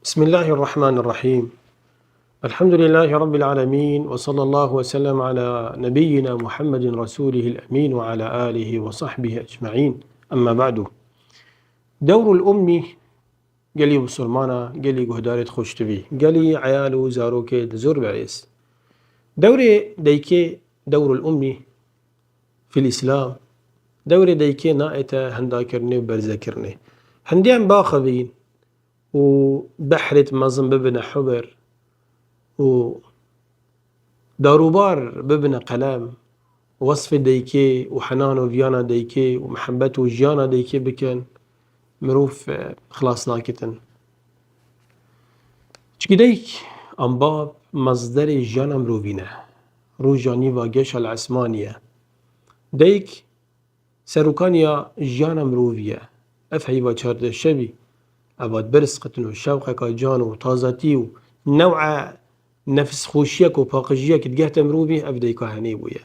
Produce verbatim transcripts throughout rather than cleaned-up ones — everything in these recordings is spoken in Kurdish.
بسم الله الرحمن الرحيم. الحمد لله رب العالمين، وصلى الله وسلم على نبينا محمد رسوله الأمين وعلى آله وصحبه أجمعين. أما بعد. دور الأم، gelî musulmana, gelî guhdarê xweştivî, gelî eyal û zarokê di zor berêz. Dewrê deykê, دور الأم في الإسلام، dewrê deykê naête hendakirinê û berzekirinê. Hindî em baxivîn û behrêt mezin bibine hubir û darûbar bibine qelem, wesfê deykê û henan û viyana deykê û mihebet û jiyana deykê bikin, mirov, e, xilas nakitin. Çikî dayik an bab mezderê jiyana mirovî ne. Roja nîva geşa li esmanî ye. Dayik serokaniya jiyana mirovî ye. Ev heyva çardeh şevî, eva dibirisqitin û şewqeka can û tazatî û new'e nefsxweşiyek û paqijiyek digehte mirovî, ev dayika henê bûye.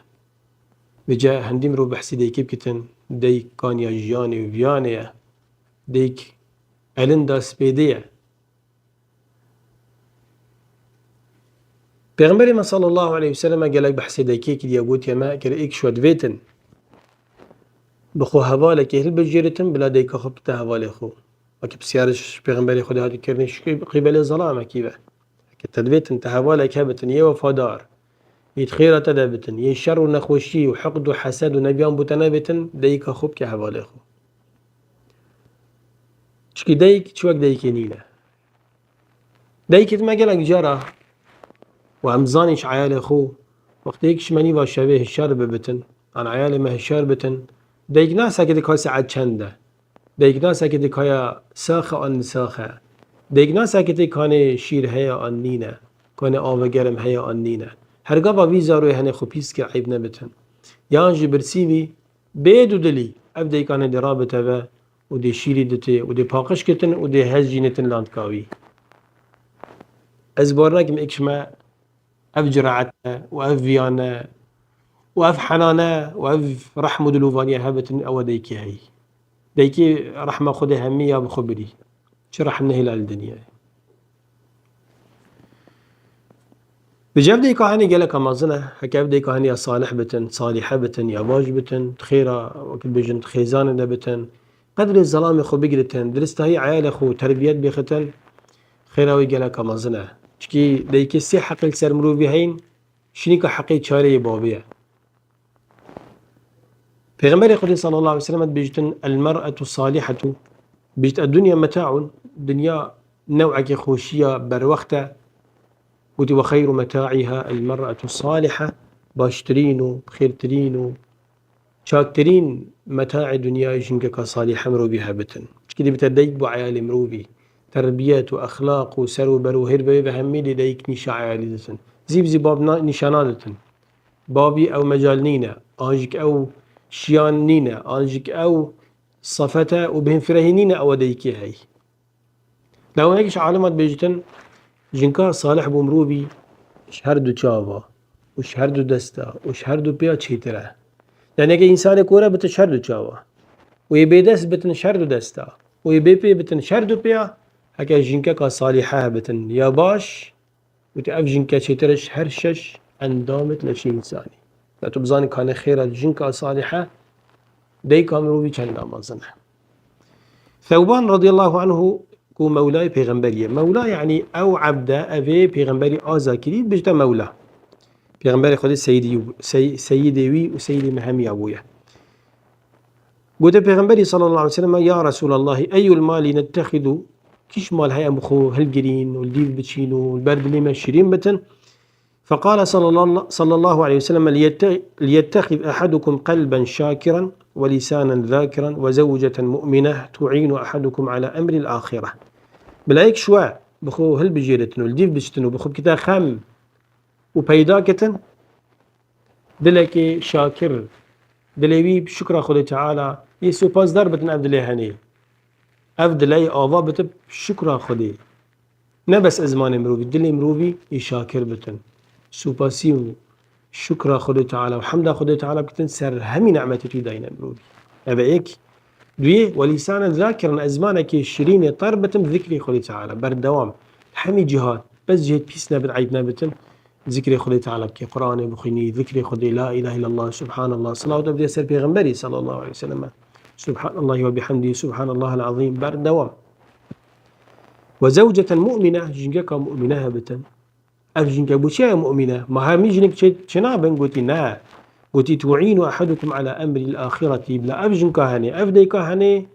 Vêce hindî mirov behsî deykê bikitin, dayik kaniya jiyanê û viyanê ye. Dayik elinda spêdê ye. Pêxemberê me sallallahu aleyhi ve sellem gelek behsê deykê kiriye, gotiye me, eger êk ji we divêtin bi xwe hevalekê hilbijêritin, bila dayika xwe bikite hevalê xwe. Wekî pisyariş pêxemberê Xwedê hatiye kirinê, ji qî-, qîbelê zelamekî ve. Heke te divêtin, te hevalek hebitin, yê wefadar, yê di xêra te de bitin, yê şer û nexweşî û hiqd û hesed û neviyan bo te nebêtin, dayika xwe bike hevalê xwe. Çikî dayik çi wek dayikê nîne. Dayikê me gelek cara û em zanîn ji eyalê xwe, wextê yek ji me nîva şevê hişyar bibitin, an eyalê me hişyar bitin, dayik nasekê dikay saet çend e. Dayik nasekê dikaya sax e an nisax e. Dayik nasekê tê kanê şîr heye an nîne, kanê ava germ heye an nîne. Her gava vî zaroyê henê xwe pîs kir eyb nebitin. Yan jî birsî vî, bê dûdilî, ev dayika ne dê rabite ve û dê şîrî ditê û dê paqij kitin û dê hez jî netin landka wî. Ez bar nakim êk ji me ev ciraet e û ev viyan e û ev henan e û ev rehm û dilovaniye hebitin, ew e daykê heyî. Daykê rehma Xwedê hemî ya bi xwe birî. Çi rehm nehêla li dinyayê. Vêce ev dayika henê geleka mezin e. Heke ev dayika henê ya salih bitin, salîhe bitin, ya baş bitin, di xêra, wekî dibêjin, di xêzanê de bitin, qedrê zelamê xwe bigiritin, diristahî eyalê xwe terbiyet bêxitin, xêra wî geleka mezin e. Çikî daykê sê heqê li ser mirovî heyîn, şinîka heqê çarê yê bavê ye. Pêxemberê Xwedê sallallahu aleyhi ve sellem dibêjtin, "المرأة الصالحة"، bêjt, "الدنيا متاع"، dinya newekê xweşiya berwext e. Gotî, "وخير متاعها المرأة الصالحة"، baştirîn û xêrtirîn û çaktirîn metaê dinyayê jinkeka salîhe mirovî hebitin. Çikî dibite dayik bo eyalê mirovî. Terbiyet û exlaq û ser û ber û hêr ve hemî dê dayik nîşa eyalî ditin. Zî bi zî bab na-, nîşa naditin. Bavî ew mecal nîne, an jî ew şiyan nîne, an jî ew safete û bêhnfirehî nîne, ew e dayikê hey. Lewma yek ji alima dibêjitin, jinka salih bo mirovî ji her du çava û ji her du desta û ji her du pêya çêtir e. Yani heke însanê kore bitin ji her du çava û yê bêdest bitin ji her du desta û yê bêpê bitin ji her du pêya, heke jinkeka salîhe bitin ya baş, Gotî, ev jinke çêtir e ji her şeş endamê leşê însanî. Ya tu bizanî kanê xêra jinka salîhe, dayika mirovî çenda mezin e. Thewban radiyallahu anhu ku mewlayê pêxemberî ye. Mewla, yanî ew ebd e, ev ê pêxemberî aza kirî, dibêjte mewla. Pêxemberê Xwedê seyidî, sey-, seyidê wî û seyidê me hemiya bûye. Gote Pêxemberî sallallahu aleyhi ve sellem, "Ya Resulallah, eyyul mali nettexidu?" Kîş mal heye em xwe hilgirîn û li dîv biçîn û li ber dilê me şirîn bitin? Feqale sallallahu, sallallahu aleyhi ve sellem, "Liyette-, liyettexiz ahadukum qelben şakiran ve lisanen zakiran ve zewceten mu'mine tu'inu ahadukum ala emril ahire." Bila yek ji we bi xwe hilbijêritin û li dîv biçitin û bi xwe bikite xem û peyda kitin, dilekê şakir, dilê wî bi şukra Xwedê Teala, yê supazdar bitin ev dilê henê. Ev dilê ava bitin şukra Xwedê. Ne bes ezmanê mirovî, dilê mirovî yê şakir bitin. Supasî û şukra Xwedê Teala û hemda Xwedê Teala bikitin ser hemî nimetê tu dayîne mirovî. Ev e yek. Duyê, "Ve lîsanen zakiran", ez zimanekê şirînê tar bitim zikrê Xwedê Teala, berdewam. Hemî cîhat, bes cihêt pîs nebit, eyb nebitin. Zikrê Xwedê Teala bike, Qur'anê bixwînî, zikrê Xwedê, la ilahe illallah, subhanallah, selawat bide ser Pêxemberî sallallahu aleyhi ve sellem. Subhanallah ve bihamdî, subhanallah el-azîm, berdewam. Ve zewceten mu'mine, jingeka mu'mine hebitin. Ev jinke bû çi ye mu'mine? Ma hemî jinik çê, çênabin? Gotî, ne. Gotî, tu'înu ehadukum ala emril axireti. Bila ev jinka henê, ev dayika henê,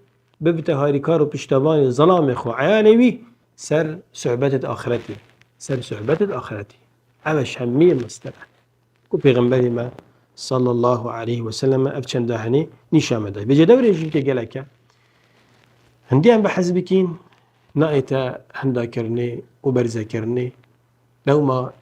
bibite harîkar û piştevanê zelamê xwe, eyalê wî, ser sohbetê di axiretê. Ser sohbetê di axiretê. Ev e şemiyê mestere. Ku Pêxemberê me sallallahu aleyhi ve sellem ev çenda henê nîşa me de. Bêje dewrê jinkê gelek e. Hindî em behs bikîn, naête hindakirinê û berzekirinê. Lewma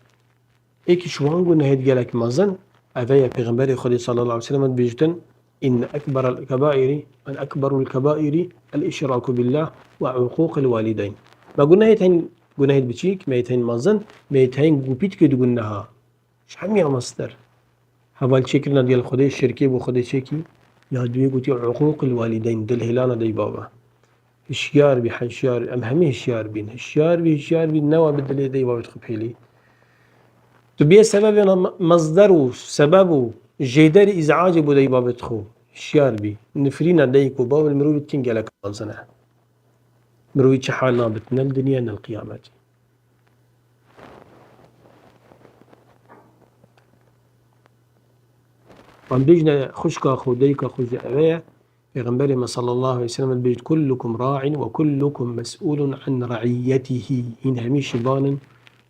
êk ji wan gunehêt gelek mezin, ev e Pêxemberê Xwedê sallallahu aleyhi ve sellem dibêjtin, inne ekberel kebairi, en ekberul kebairi el-işraku billah ve uquqil walideyn. Ma gunehêt hên, gunehêt biçîk, meyt hên mezin, meyt hên gupîtkê di guneha. Ji hemiya mestir. Hevalçêkirina digel Xwedê, şirkê bo Xwedê çêkî, ya duyê gotî uquqil walideyn, dilhêlana dey bava. Hişyar bî, hişyar, em hemî hişyar bîn. Hişyar bî, hişyar bî, newa bi dilê dey bavê xwe pêlî. Tu biyê sebebê na me-, mezder û sebeb û jêderî îzacê bo dey bavê xwe. Hişyar bî. Nifrîna dayik û bav li mirovî dikin gelek mezin e. Mirovî çi hal nabit, ne li dinya ne li qiyametê. Em bêjne xwişka xwe, dayika xwe jî ev e. Pêxemberê me sallallahu aleyhi ve sellem dibêjit, kullukum ra'in ve kullukum mes'ulun an ra'iyetihi. Hîn hemî şivan in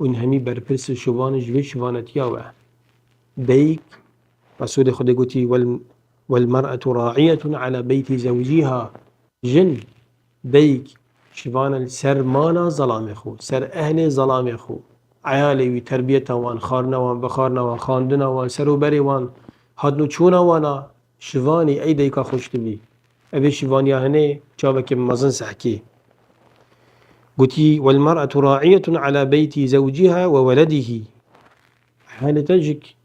û hîn hemî berpirs û şivan in ji vê şivanetiya we. Dayik, Resûlê Xwedê gotî, wel, wel mer'etu ra'iyetun ala beyti zewciha. Jin, dayik, şivan e li ser mala zelamê xwe, ser ehlê zelamê xwe. Eyalê wî, terbiyeta wan, xwarina wan, vexwarina wan, xwendina wan, ser û berê wan, hatin û çûna wana, şivanî ey dayika xweş dibî. Evê şivaniya hinê çavekê mezin sehkî. Gotî, wel mer'etu ra'iyetun ala beyti zewciha ve weledihi. Ehlê te jik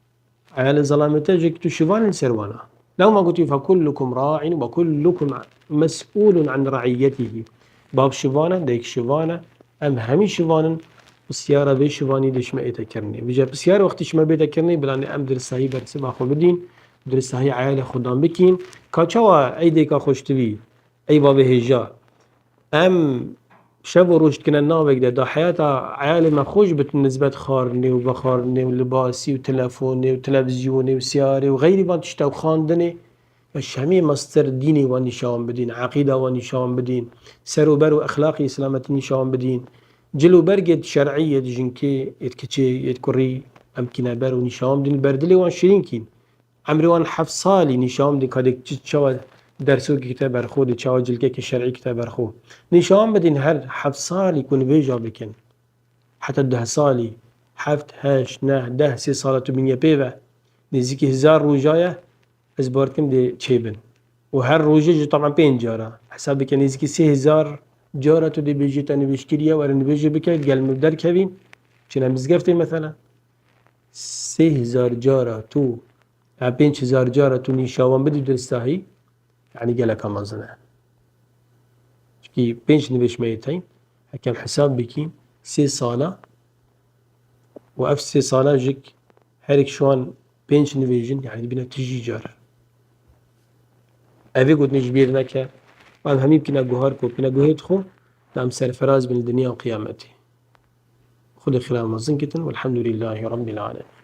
Eyalê zelamê te jî tu şivan in ser wana. Lewma gotî, fekullukum ra'in ve kullukum mes'ulun an ra'iyetihi. Bab şivan e, dayik şivan e, em hemî şivan in, pisyara vê şivanî dê ji me ête kirinê. Vêca pisyar wextî ji me bête kirinê, bila ne em dirisahî bersiva xwe bidîn, dirisahî eyalê xwedan bikîn. Ka çawa ey dayika xweş dibî, ey bavê hêja. Em şev û roj dikine navek de, da heyata eyalê me xweş bitin nisbet xwarinê û vexwarinê û libasî û telefonê û televîzyonê û siyarê û xeyrî van tişta û xwendinê. Ya şemê mestir dînê wan nîşan bidîn, eqîda wan nîşan bidîn, ser û ber û exlaqê îslametî nîşan bidîn. Cil û bergê şer'î yê di jinkê, yê di kiçê, yê di kurî em kîne ber û nîşan bidîn, ber dilê wan şirîn kîn. Emrê wan heft salî nîşan bidîn ka dê çi çawa dersokê kite ber xwe, dê çawa cilkekê şer'î kite ber xwe. Nîşan bidîn her heft salî ku nivêja bikin. Heta deh salî, heft, heşt, neh, deh, sê sala tu bîniye pê ve. Nêzîkî hezar roja ye, ez bar dikim dê çêbin. Û her rojê jî taban pênc cara. Hesab bike nêzîkî sê hezar cara tu dê bêjê te nivêj kiriye, were nivêjê bike, gel min derkevîn, çine mizgeftê mesela. Sê hezar cara tu, ya pênc hezar cara tu nîşawan bidî diristahî, yanî geleka mezin e. Çikî pênc nivêj me yê teyn, hekem hesab bikîn, sê sala û ev sê sala jik herek şiwan pênc nivêjin, yanî dibîne tijî car. Evê gotinê ji bîr neke, em hemî bikîne guhar ku bikîne guhê xwe, da em serfiraz bin li dinya û qiyametê. Xwedê xêra mezin kitin, welhamdulîllahî Rabbil alemin.